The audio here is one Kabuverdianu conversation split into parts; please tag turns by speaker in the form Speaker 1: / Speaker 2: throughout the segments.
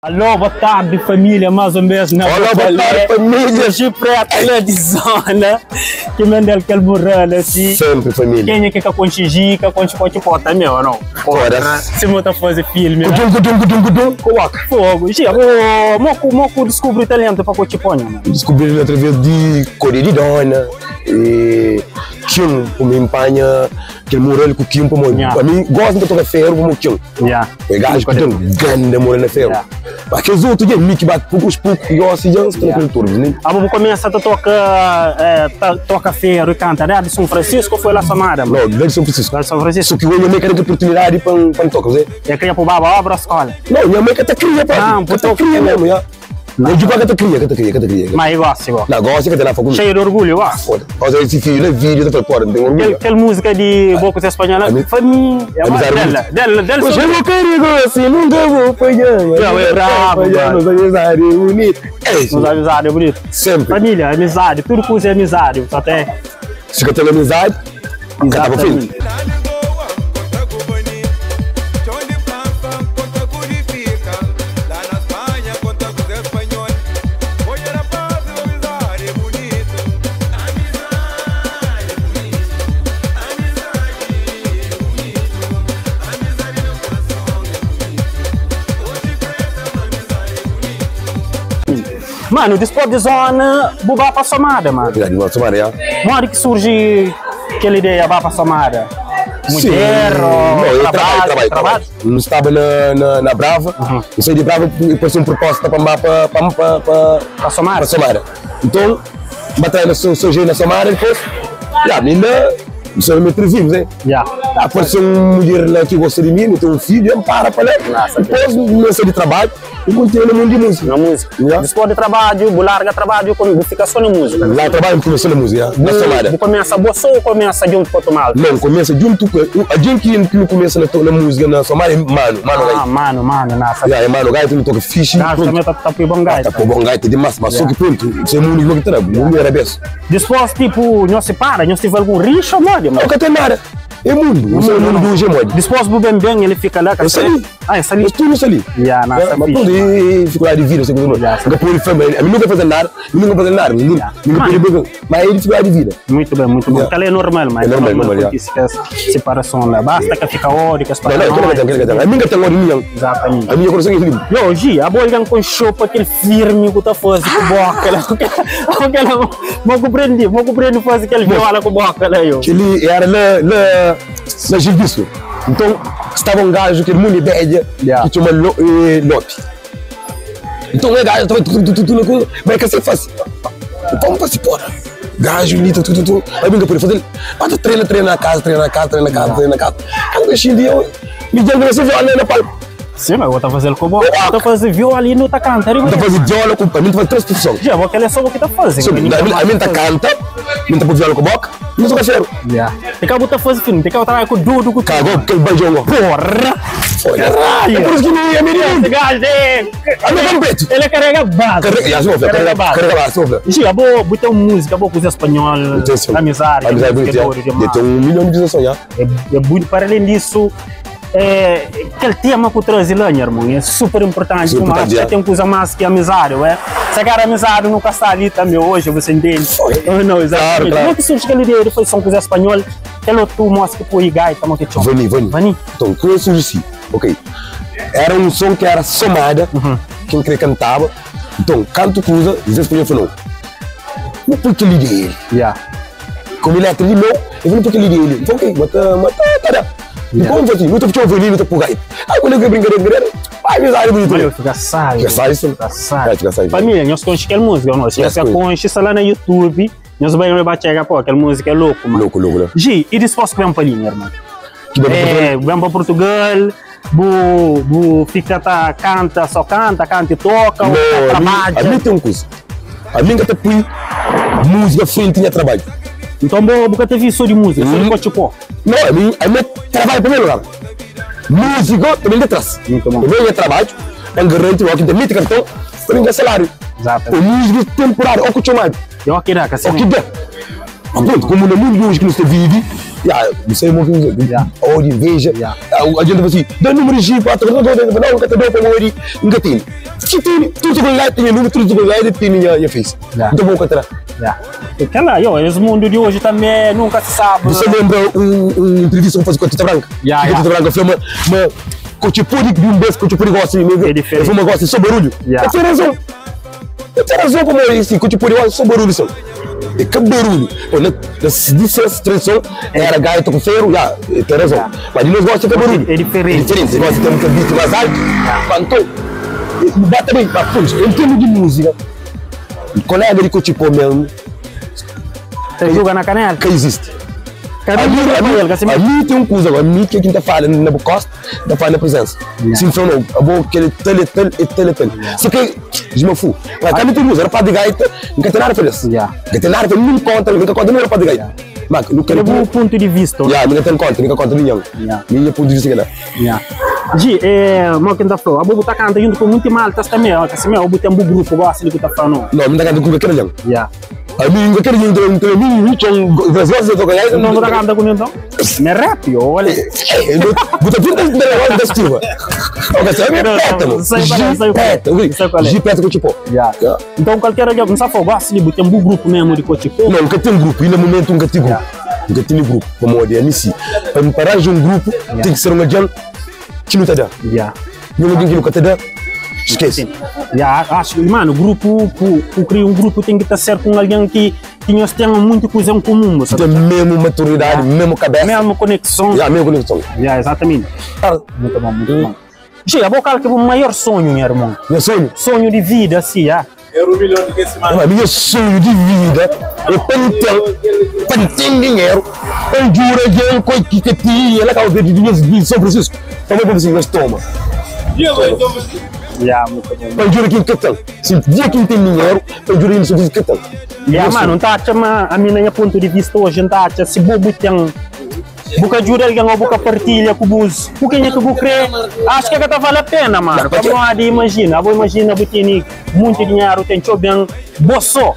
Speaker 1: Alô, boa tarde família, mais um beijo na
Speaker 2: Olá, boa tarde família.
Speaker 1: Gi Preta lá de zona, que manda aquele burrão assim.
Speaker 2: Sempre família.
Speaker 1: Quem é que conche Gi, que conche pote pota meu, não?
Speaker 2: Fora.
Speaker 1: Se monta fazer filme, né?
Speaker 2: Gudum, gudum, gudum, gudum, coloca.
Speaker 1: Fogo. Gi, o moco, moco descobre talento para coche ponha, mano.
Speaker 2: Descobri através de Correia de Dona, e Kim, como empanha, aquele mural com Kim, como
Speaker 1: Yeah.
Speaker 2: a mim, gosto de tocar ferro como Kim.
Speaker 1: Yeah.
Speaker 2: O gajo que tem um grande mural na ferro.
Speaker 1: Yeah.
Speaker 2: Mas aqueles outros, que é que bate poucos poucos, e gosta de estão com turbos, né?
Speaker 1: Ah, vou começar a tocar, é, toca ferro e canta, né? De São Francisco ou foi lá Samara, mano?
Speaker 2: Não, de São Francisco.
Speaker 1: Lá de São Francisco.
Speaker 2: Só que minha mãe quer ter oportunidade para tocar, né?
Speaker 1: Eu queria pro Baba Obra Escola.
Speaker 2: Não, minha mãe que até cria, pá.
Speaker 1: Não,
Speaker 2: Que até
Speaker 1: puto.
Speaker 2: cria mesmo, já. Eu digo que até cria, que até cria, que até cria.
Speaker 1: Mas gosta, igual.
Speaker 2: Não, gosta que até lá faculdade.
Speaker 1: Cheio de orgulho, ó.
Speaker 2: Foda. Mas esse filho é vídeo, eu falei, porra, não tem orgulho.
Speaker 1: Aquela música de Bocos Espanhola, foi minha. É
Speaker 2: Amizade
Speaker 1: dela,
Speaker 2: bonita.
Speaker 1: dela, dela.
Speaker 2: Hoje eu quero assim, nunca vou falhar.
Speaker 1: Não, é brabo,
Speaker 2: Falhar,
Speaker 1: mano.
Speaker 2: nos amizade bonita. É isso.
Speaker 1: Nos amizade, é bonito.
Speaker 2: Sempre.
Speaker 1: Família, amizade, tudo coisa é amizade, só tem.
Speaker 2: Se eu tenho amizade, acaba filho.
Speaker 1: Exatamente.
Speaker 3: Lá de Goa, conta com Bani. Chão de França, conta com de Fica. Lá na Espanha, conta com os espanhóis. Olha rapaz, amizade é bonito. Amizade é bonito. Amizade é bonito. Amizade no coração é bonito. Hoje preta, amizade é bonito.
Speaker 1: Mano, desporto de zona, bubá pra somada, mano.
Speaker 2: Obrigado, irmão. Somara, já.
Speaker 1: Uma hora que surge aquela ideia, vá pra somada. Mulher,
Speaker 2: Sim.
Speaker 1: ou
Speaker 2: Não, eu
Speaker 1: trabalho,
Speaker 2: trabalho, trabalho, trabalho. Não estava na, na, na Brava. Eu saí de Brava e apareceu uma proposta para para para para
Speaker 1: Pra Somara?
Speaker 2: Para Somara. Então, batalha na surgiu na Somara depois. Já, ainda só me atrevimos, né?
Speaker 1: Já.
Speaker 2: Apareceu uma mulher lá que gosta de mim, eu tenho um filho, eu para para lá. Depois, não saí de trabalho e continuo no mundo de música.
Speaker 1: Na música.
Speaker 2: Já.
Speaker 1: Desporto de trabalho, bu larga trabalho, como fica só na música.
Speaker 2: Lá trabalho começou na música, na Somara.
Speaker 1: Bu começa boa só ou começa junto com o tomado?
Speaker 2: Não, começa junto com. A gente que não começa na, na música na Somara é Mano, Mano
Speaker 1: Ah,
Speaker 2: Gaita.
Speaker 1: mano, mano, nossa.
Speaker 2: Yeah, é Mano Gaita, não toca ficha.
Speaker 1: Gajo também tá tá bom gaita.
Speaker 2: Tá bom gaita demais, mas só que pronto, isso é mundo que tá, mundo era beso.
Speaker 1: Depois, tipo, não se para, não se tiver algum rixo, mano.
Speaker 2: Não que tem nada. É mundo, isso é mundo do Gemode.
Speaker 1: Depois do bem bem, ele fica lá.
Speaker 2: Eu sei.
Speaker 1: Ah, essa ali.
Speaker 2: Mas tudo isso ali.
Speaker 1: Yeah, nossa,
Speaker 2: É, mas
Speaker 1: fixe,
Speaker 2: pronto, e dificuldade de vida, sei como.
Speaker 1: Yeah.
Speaker 2: Nunca pude família, a mim nunca fazer nada, nunca fazer nada, nunca nunca pude mas é dificuldade de vida.
Speaker 1: Muito bem, muito bom.
Speaker 2: Yeah.
Speaker 1: Aquela é normal, mas
Speaker 2: É normal, normal, yeah.
Speaker 1: acontece essa separação lá. Basta que fica ódio, que as
Speaker 2: Não, não, eu quero que tenho, a minha tem ódio minha.
Speaker 1: Exatamente.
Speaker 2: A minha coração é livre.
Speaker 1: Yo, Gi, a boa com chopa aquele firme que tá fazendo com boca lá. Aquela, vou compreender, vou compreender fazer aquele viola com boca lá, eu.
Speaker 2: Ele era na na na Gilbisso. Então, estava um gajo que era muito ideia,
Speaker 1: Yeah.
Speaker 2: que chama Lope. Então, o gajo estava tudo, tudo, tudo, tudo, mas que assim faz. Como faz, porra? Gajo, ali, tudo, tudo, tudo. Aí brinca por ele, fazer. Mas treina, treina na casa, treina na casa, treina na casa, treina na casa. Quando eu cheguei, eu me deu uma viola na palma.
Speaker 1: Sim, mas eu vou fazer com boca. Eu tô fazendo viola e não tá cantando.
Speaker 2: Estou fazendo viola com, a mim fazendo três profissões.
Speaker 1: Já, vou aquele só o que tá fazendo.
Speaker 2: A mim tá canta, a mim tá por viola com boca, não sou cacheiro.
Speaker 1: Yeah. Tem que botar fazer filme, tem que botar com o Dudu com o
Speaker 2: Cagou, porque ele beijou.
Speaker 1: Porra! Caralho!
Speaker 2: É por isso que me
Speaker 1: Esse gajo é.
Speaker 2: A minha completo.
Speaker 1: Ele carrega base.
Speaker 2: Carrega, já, sofre, carrega,
Speaker 1: base.
Speaker 2: carrega base, sofre.
Speaker 1: Gi, a boa, botar música, boa coisa espanhola, amizade,
Speaker 2: Amizade
Speaker 1: música
Speaker 2: bonita,
Speaker 1: é doido
Speaker 2: já.
Speaker 1: demais.
Speaker 2: Tem 1 milhão de visualizações, já.
Speaker 1: É, é muito, para além disso, é, aquele tema que o traz lá, irmão, é super importante.
Speaker 2: Super
Speaker 1: Como
Speaker 2: importante,
Speaker 1: acho que
Speaker 2: é.
Speaker 1: tem coisa mais que amizade, ué. Se cara amizade nunca está ali também hoje, você entende? Oh, não, exatamente.
Speaker 2: Claro, claro.
Speaker 1: Como é que surge aquela ideia de fazer uma coisa espanhola? Aquele outro mostra que põe gaita, mas que chama.
Speaker 2: Vani, Vani.
Speaker 1: Vani.
Speaker 2: Então, como eu surgi assim? Ok. Era um som que era somada, quem queria cantava. Então, canto cruza, Zé Espanhol falou: Não por que lhe ele?
Speaker 1: Yeah.
Speaker 2: Como ele é de meu, eu falei, por que lhe ele? Eu falei, ok, mas tá, mas tá, tá. E como foi assim? Não tô puxando violino, não tô por gaita. Aí quando eu queria brincadeira, brincadeira, vai, amizade bonita.
Speaker 1: Olha, fica sábio.
Speaker 2: Fica sábio, sim.
Speaker 1: Fica sábio.
Speaker 2: É, fica sábio.
Speaker 1: Família, nós conhecemos aquela música, nós.
Speaker 2: Yes,
Speaker 1: Nós conhecemos lá no YouTube, nós vamos bater, pô, aquela música é louco, mano.
Speaker 2: Louco, louco, né?
Speaker 1: Gi, e depois que vem para ali, meu irmão?
Speaker 2: Que bem
Speaker 1: É, vem para Portugal, bu, bu fica, tá, canta, só canta, canta e toca, ou
Speaker 2: Não, a mim, a
Speaker 1: trabalha.
Speaker 2: mim tem um curso. A mim que até põe música frente tinha trabalho.
Speaker 1: Então, bu, bu teve só de música, só de cochipó.
Speaker 2: Não, a mim trabalho em primeiro lugar. Música também de trás.
Speaker 1: Muito bom.
Speaker 2: Eu venho trabalho, eu garanto, eu aqui tem cartão, para mim salário.
Speaker 1: Exato.
Speaker 2: O músico temporário, ou que chamado,
Speaker 1: Eu aqui dá,
Speaker 2: ou que dá. Mas pronto, como no mundo de hoje que nós vive, Ya, bu sabe mo ki
Speaker 1: Ya.
Speaker 2: ódio, inveja.
Speaker 1: Ya.
Speaker 2: A gente fala assim, dá número de G, pá, não, nunca te dou para morrer, nunca tem. Se tem, tudo com lá tem número, tudo com lá tem minha face.
Speaker 1: Ya.
Speaker 2: Então vou cantar.
Speaker 1: Yeah. Aquela, yo, esse mundo de hoje também nunca se sabe.
Speaker 2: Você lembra um entrevista que eu fiz com a Tita Branca?
Speaker 1: Ya,
Speaker 2: Que a
Speaker 1: ya.
Speaker 2: Tita Branca falou, mas Cochipuri de um beijo, Cochipuri gosta de mim.
Speaker 1: É diferente.
Speaker 2: Eu falei, gosta de só barulho.
Speaker 1: Ya.
Speaker 2: Eu tenho razão. Eu tenho razão como é isso, Cochipuri gosta só barulho, só. É que barulho. Pô, na disse tradição, era gaita com ferro, já, eu tenho razão.
Speaker 1: Ya.
Speaker 2: Mas nós gostamos de barulho.
Speaker 1: É diferente.
Speaker 2: É diferente. Você gosta de ter um beat mais alto. Mas então, bate bem, mas, pô, eu entendo de música. Colega de Cochipó mesmo,
Speaker 1: Você joga na canela?
Speaker 2: que existe.
Speaker 1: Cada
Speaker 2: Ali,
Speaker 1: um
Speaker 2: ali,
Speaker 1: ele, assim,
Speaker 2: ali tem um coisa agora, ali que é quem tá falando na Costa, tá falando na presença.
Speaker 1: Yeah.
Speaker 2: Sim, não, a boa que ele tal, tal, tal, tal. Só que, desmafu. Mas também tem música, rapaz de gaita, nunca tem nada para isso.
Speaker 1: Yeah.
Speaker 2: Nunca tem nada, nunca conta, nunca conta, nunca rapaz de gaita. Mas, nunca
Speaker 1: É um ponto de vista.
Speaker 2: Yeah, nunca tem conta, nunca conta ninguém.
Speaker 1: Yeah.
Speaker 2: Minha ponto de vista que lá.
Speaker 1: Yeah. Gi, é, mo quem tá falando, a Bubu tá cantando junto com muito maltas também, ó, que assim, o Bubu tem um grupo, gosta de que tá falando.
Speaker 2: Não, não tá cantando com aquele ninguém.
Speaker 1: Yeah.
Speaker 2: A mim, nunca quero ninguém, não tem mim, não tem, das vezes eu tô ganhando.
Speaker 1: Não, não tá cantando comigo então? Me rap, olha.
Speaker 2: Buta tudo da negócio da estiva. Ok, sabe?
Speaker 1: Não, não,
Speaker 2: Peta, mano.
Speaker 1: sei qual é, sei qual é.
Speaker 2: Peta,
Speaker 1: Sei qual é.
Speaker 2: G peta com tipo.
Speaker 1: Yeah. Então qualquer alguém, não sabe, gosta de tem um grupo mesmo de Cochipó.
Speaker 2: Não, nunca tem um grupo. E no momento nunca tem grupo. Nunca tem grupo. Como a MC. Para me parar de um grupo, tem que ser um alguém que não tá dando.
Speaker 1: Yeah.
Speaker 2: E um alguém que nunca tá dando, esquece.
Speaker 1: Sim. Yeah, acho que, mano, grupo, o criar um grupo tem que estar certo com alguém que nós temos muita coisa em comum, sabe?
Speaker 2: Tem mesmo maturidade, mesmo cabeça.
Speaker 1: Mesma conexão.
Speaker 2: Yeah, mesmo conexão.
Speaker 1: Yeah, exatamente.
Speaker 2: Cara,
Speaker 1: Muito bom, muito bom. Chega, vou falar que é o maior sonho, meu irmão.
Speaker 2: Meu sonho,
Speaker 1: Sonho de vida, assim, ah.
Speaker 4: Era um milhão de que esse mano.
Speaker 2: ah, meu sonho de vida é para ter, para ter dinheiro, para jurar dinheiro com que que tinha lá causa de dinheiro de São Francisco. Também para assim, mas toma.
Speaker 1: Yeah, muito bom.
Speaker 2: Para jurar que que tem. Se dia que tem dinheiro, para jurar que São Francisco que tem.
Speaker 1: Yeah, mano, não tá chama a minha ponto de vista hoje, não tá se bobo tem Buka jura alguém ou buka partilha com bus. O que é que bu crê? Acho que tá vale a pena, mano.
Speaker 2: Não, porque-
Speaker 1: Como a de imagina, vou imagina bu tem muito dinheiro, tem tchau bem, boço.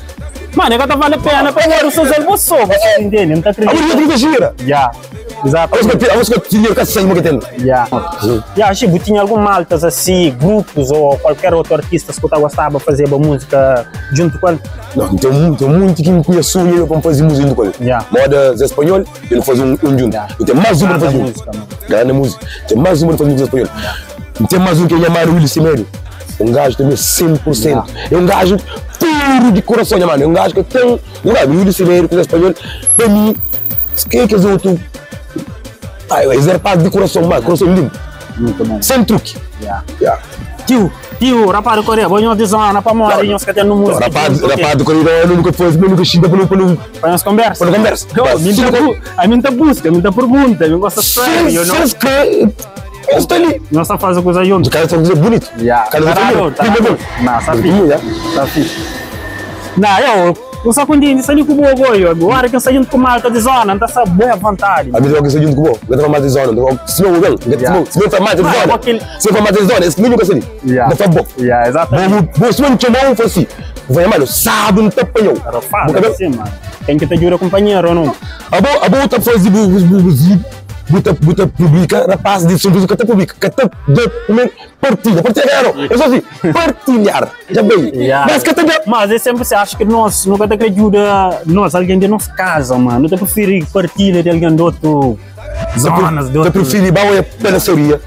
Speaker 1: Mano, é que tá vale a pena para o seu boço, você entende? Não tá
Speaker 2: A
Speaker 1: acreditando.
Speaker 2: mulher tem gira.
Speaker 1: Yeah. Exatamente.
Speaker 2: A música dinheiro que sai que tem.
Speaker 1: Yeah. Yeah, tipo, tinha algum maltas assim, grupos ou qualquer outro artista que eu gostava de fazer uma música junto com ele.
Speaker 2: Não, tem muito que me conheço e eu vou fazer música junto com ele.
Speaker 1: Yeah.
Speaker 2: Moda Zé Espanhol, ele faz um junto.
Speaker 1: Yeah.
Speaker 2: E tem mais um para
Speaker 1: Grande
Speaker 2: fazer junto.
Speaker 1: música, mano.
Speaker 2: Grande música. Tem mais um para fazer música espanhol. E tem mais um que é chamado Willy Semedo. Um gajo também 100%.
Speaker 1: Yeah.
Speaker 2: É um gajo puro de coração, mano. É um gajo que tem. Um gajo, Willy Semedo, que é espanhol, para mim, se quer que os outros. Ah, é rapaz de coração, mano. Coração limpo.
Speaker 1: Muito bom.
Speaker 2: Sem truque.
Speaker 1: Yeah.
Speaker 2: Yeah.
Speaker 1: Tio, tio, rapaz do Coreia, vou de zona para morar e nós que temos música.
Speaker 2: Rapaz,
Speaker 1: junto, ok?
Speaker 2: rapaz do Coreia, nunca foi, nunca xinga pelo pelo
Speaker 1: Para nós conversa.
Speaker 2: pelo conversa.
Speaker 1: Eu,
Speaker 2: Mas,
Speaker 1: minha
Speaker 2: se não-
Speaker 1: a minha busca, a minha pergunta, a minha gosta sério, eu não.
Speaker 2: Se que eu estou ali.
Speaker 1: Nós só fazemos coisa junto.
Speaker 2: O cara está dizer bonito.
Speaker 1: Yeah.
Speaker 2: O cara está
Speaker 1: Tarado,
Speaker 2: bonito.
Speaker 1: tarado. Não, sabe?
Speaker 2: Bonito,
Speaker 1: Tá fixe. Não, eu só contente, saí com o boa eu. Agora que eu saí junto com malta de zona, não tá essa boa vontade.
Speaker 2: A vida que eu junto com o eu mais de zona, se não o
Speaker 1: Yeah.
Speaker 2: se não for mais de
Speaker 1: Ah,
Speaker 2: zona,
Speaker 1: aquele-
Speaker 2: se não for mais de zona, esse menino que seria.
Speaker 1: Yeah.
Speaker 2: Não foi bom.
Speaker 1: Yeah, exatamente.
Speaker 2: Bom, bom, se não chamou, foi assim. Vai, mano, sabe, não tá apanhou.
Speaker 1: Era fácil assim, mano. Tem que te ajudar companheiro ou não?
Speaker 2: A boa, a boa tá fazer buta buta publica, rapaz, de São que tá publica, que tá de partilha, partilha não, eu sou assim, partilhar, já bem.
Speaker 1: Yeah.
Speaker 2: Mas que tá
Speaker 1: Mas eu sempre acho que nós nunca te ajuda nós, alguém de nossa casa, mano. Eu te prefiro partilha de alguém de outro zonas, de
Speaker 2: Eu
Speaker 1: outro.
Speaker 2: prefiro ir para a palhaçaria,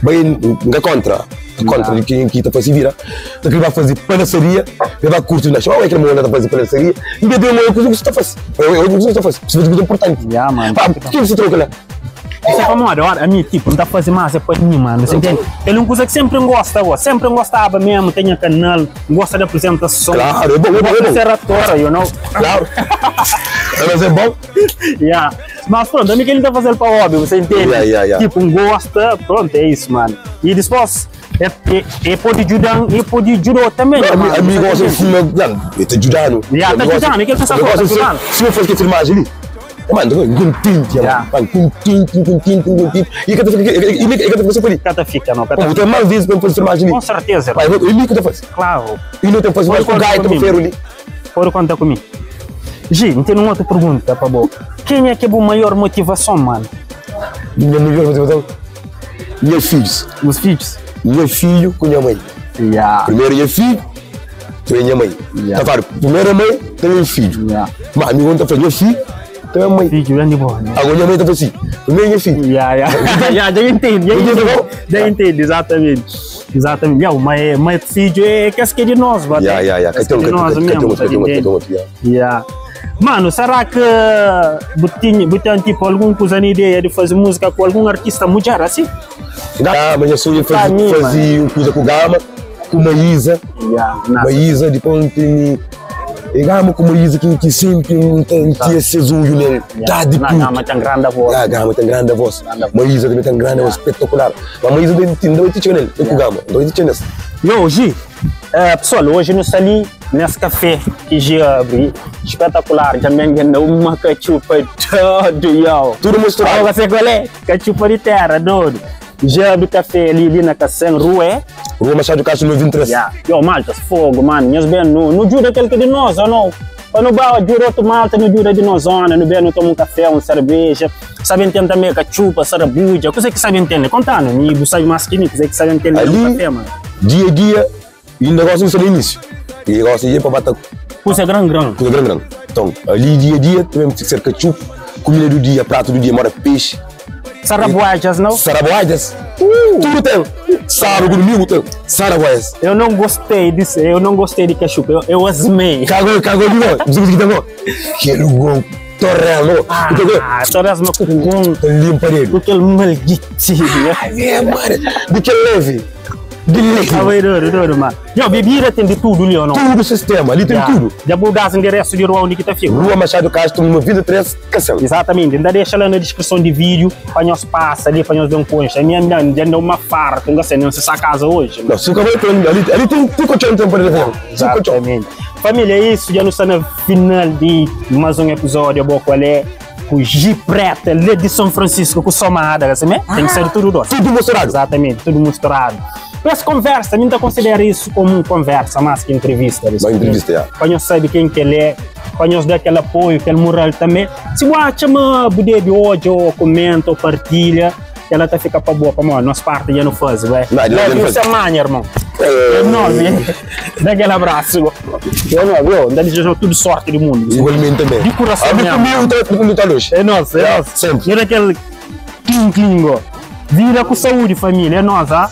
Speaker 2: bem, não contra. Contra de quem que está fazendo vira, então que vai fazer palhaçaria, ele vai curtir na show, é que ele está fazer palhaçaria, e bebê uma coisa que você está fazendo, eu que você está fazendo, isso é muito importante.
Speaker 1: Yeah, mano.
Speaker 2: Ah, por que você troca lá?
Speaker 1: Isso é como agora, a mim, tipo, não tá fazendo mais, é para mim, mano, você entende? Ele é uma coisa que sempre gosta, ó, sempre gostava mesmo, tem canal, gosta de apresentação.
Speaker 2: Claro, é bom, é bom, é
Speaker 1: Gosta de
Speaker 2: bom.
Speaker 1: ser ator, you know?
Speaker 2: Claro. Mas é bom.
Speaker 1: Yeah. Mas pronto, a mim que ele tá fazendo para hobby, você entende?
Speaker 2: Yeah, yeah, yeah.
Speaker 1: Tipo, um gosta, pronto, é isso, mano. E depois, é pode ajudar, e pode ajudar também, né, mano?
Speaker 2: A mim
Speaker 1: Você
Speaker 2: gosta de
Speaker 1: entende?
Speaker 2: filmar, não, eu te ajudando.
Speaker 1: Yeah, tá ajudando, é que ele tá
Speaker 2: Eu gosto de-
Speaker 1: ajudando.
Speaker 2: Se eu fosse que filmagem ali, mano, tô contente,
Speaker 1: Yeah.
Speaker 2: mano, contente, contente, contente. E que e que você foi ali.
Speaker 1: Cata fica, não, cata
Speaker 2: Pô,
Speaker 1: fica.
Speaker 2: tem mais vezes para fazer filmagem ali.
Speaker 1: Com certeza,
Speaker 2: Mas eu li que eu faço.
Speaker 1: claro.
Speaker 2: E não tem fazer mais
Speaker 1: Pode
Speaker 2: com
Speaker 1: contar
Speaker 2: gaita, com
Speaker 1: comigo.
Speaker 2: ferro ali.
Speaker 1: Pode contar comigo. Gi, N ten un otu pergunta pa bo. Kenha ki é bu maior motivason, mano?
Speaker 2: Nha maior motivason? Nha fidjus.
Speaker 1: Bus fidjus?
Speaker 2: Nha fidju ku nha mãe.
Speaker 1: Yeah.
Speaker 2: Primeiro nha fidju, depois nha mãe.
Speaker 1: Yeah.
Speaker 2: Ta fladu, primeiro a mãe, também fidju.
Speaker 1: Yeah.
Speaker 2: Ma mi quando ta fla nha fidju, também mãe.
Speaker 1: Fidju grande bom, né?
Speaker 2: Agora nha mãe ta fla assim, primeiro nha fidju.
Speaker 1: Yeah, yeah. yeah, já entendo, já
Speaker 2: Entende,
Speaker 1: entendo.
Speaker 2: bom?
Speaker 1: Já entendo, exatamente. Exatamente. Yeah, mas, mas filho é que é de nós, bate.
Speaker 2: Yeah, yeah, yeah.
Speaker 1: Que é de nós mesmo, tá entende?
Speaker 2: Yeah.
Speaker 1: Yeah. Mano, será que bu tem tipo algum coisa na ideia de fazer música com algum artista mulher assim?
Speaker 2: Gama, nha sonho é
Speaker 1: Pra mim,
Speaker 2: fazer uma coisa com Gama, com Maísa.
Speaker 1: Yeah, nice.
Speaker 2: Maísa, depois tem. E Gama com Maísa que, que sempre não tem esse olho nele. Tá de
Speaker 1: Na
Speaker 2: puto.
Speaker 1: Gama tem grande voz.
Speaker 2: Ah, Gama tem grande voz. Maísa também tem grande voz, espetacular. Mas Maísa tem tem dois tios nele, tem com Gama, dois tios nele.
Speaker 1: Yo, Gi, pessoal, hoje nós estamos ali nesse café que Gi abre. Espetacular, também ganhou uma cachupa todo, yo.
Speaker 2: Tudo misturado.
Speaker 1: Olha você qual é? Cachupa de terra, doido. Gi abre café ali, ali na Cacém, rua é?
Speaker 2: Rua Machado Castro, 93.
Speaker 1: Yeah. Yo, malta, fogo, mano. Nós bem, não, não jura aquele que é de nós, ou não? Para não ba, jura outro malta, não jura de nós, zona, não bem, não toma um café, uma cerveja. Sabe entender também cachupa, sarabuja, coisa que sabe entender. Contando, me sabe mais que mim, coisa que sabe entender
Speaker 2: Ali-
Speaker 1: no café, mano.
Speaker 2: Dia a dia, e o negócio não está no início. E o negócio ia para bater
Speaker 1: Coisa é grande, grande.
Speaker 2: coisa grande, grande. Então, ali dia a dia, também tem que ser cachupa, comida do dia, prato do dia, mora peixe,
Speaker 1: Sarabuajas, não?
Speaker 2: saraboias. Tudo tem. Sábado, domingo tem. Saraboias.
Speaker 1: Eu não gostei disso, eu não gostei de cachupa, eu, eu asmei.
Speaker 2: Cagou, cagou de novo. Diz que tem Que lugar, torrelo.
Speaker 1: Ah, torresma com com
Speaker 2: Limpa dele.
Speaker 1: com aquele malguitinho.
Speaker 2: É, mano. De que leve. De leve.
Speaker 1: Ah, vai, doido, doido, mano. Yo, bebida tem de tudo ali ou não?
Speaker 2: Tudo o sistema, ali tem
Speaker 1: Já.
Speaker 2: tudo.
Speaker 1: Já vou dar o endereço de rua onde que tá fica.
Speaker 2: Rua Machado Castro, número 23, Cacela.
Speaker 1: Exatamente, ainda deixa lá na descrição de vídeo para nós passa ali, para nós dar um concha. A minha mulher já deu uma farta, não sei, não se essa casa hoje.
Speaker 2: Não, se o cabelo tem ali, ali tem um colchão tem para ele.
Speaker 1: Exatamente. Família, é isso, já não está na final de mais um episódio, boa qual é? Com G Preta, lá de São Francisco, com somada, assim, né? Tem que ser tudo doce.
Speaker 2: Tudo misturado.
Speaker 1: Exatamente, tudo misturado. Essa conversa, a mim considera isso como conversa, mais que entrevista.
Speaker 2: Uma entrevista, é.
Speaker 1: Para nós saber quem que ele é, para nós dar aquele apoio, aquele moral também. Se você chama de hoje, ou comenta, ou partilha, ela tá fica para boa, para nós, nossa parte já não faz, vai.
Speaker 2: Não, já não faz.
Speaker 1: Semana, irmão. É nóis, hein? Dá aquele abraço. Eu não, eu, dá desejo tudo sorte do mundo.
Speaker 2: Igualmente também.
Speaker 1: De coração
Speaker 2: Abre
Speaker 1: mesmo.
Speaker 2: comigo, tá tá luz.
Speaker 1: É nosso, é nosso.
Speaker 2: Sempre.
Speaker 1: E daquele cling cling, ó. Vida com saúde, família. É nós, ah?